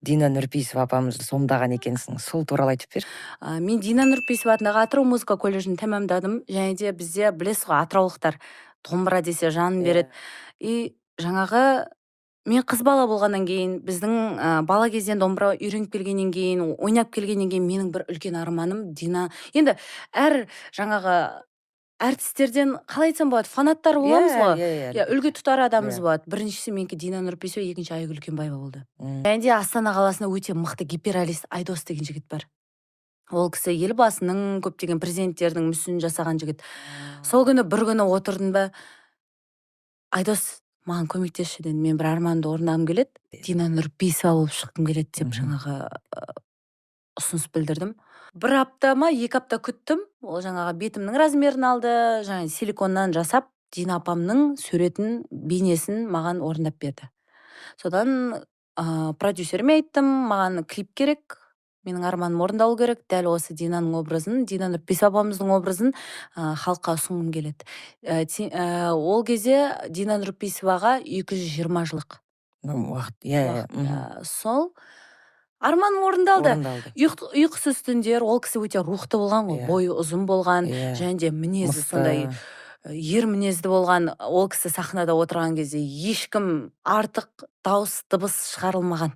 Дина Нұрпейісова апамызды сомдаған екенсің. Сол туралы айтып берші. Мен Дина Нұрпейісова атындағы Атырау музыка колледжін тәмамдадым. Және де бізде, білесіз ғой, атыраулықтар домбыра десе жанын береді. И жаңағы мен қыз бала болғаннан кейін, біздің бала кезден домбыра үйреніп келгеннен кейін, ойнап келгеннен кейін, менің бір үлкен арманым Дина. Енді әр жаңағы әртістерден, қалай айтсам болады, фанаттар боламыз ғой. иә иә Иә, үлгі тұтар адамымыз болады. Біріншісі менікі Дина Нұрпейісова, екінші Айгүл Үлкенбаева болды. Және де Астана қаласында өте мықты гиперреалист Айдос деген жігіт бар. Ол кісі Елбасының, көптеген президенттердің мүсінін жасаған жігіт. Сол күні, бір күні отырдым да: «Айдос, маған көмектесші», – дедім. «Мен бір арманымды орындағым келеді, Дина Нұрпейісова болып шыққым келеді», – деп жаңағы ұсыныс білдірдім. Бір апта ма, 2 апта күттім. Ол жаңағы бетімнің размерін алды және силиконнан жасап, Дина апамның суретін, бейнесін маған орындап берді. Содан продюсеріме айттым: «Маған клип керек, менің арманым орындалу керек, дәл осы Динаның образын, Дина Нұрпейісова апамыздың образын халыққа ұсынғым келеді». Ол кезде Дина Нұрпейісоваға 220 жылдық Уақыт, иә иә уақыт. Сол арманым орындалды. Орындалды. Ұйқысыз түндер. Ол кісі өте рухты болған ғой, бойы ұзын болған және де мінезі Мықты. сондай ер мінезді болған. Ол кісі сахнада отырған кезде ешкім артық дауыс, дыбыс шығарылмаған.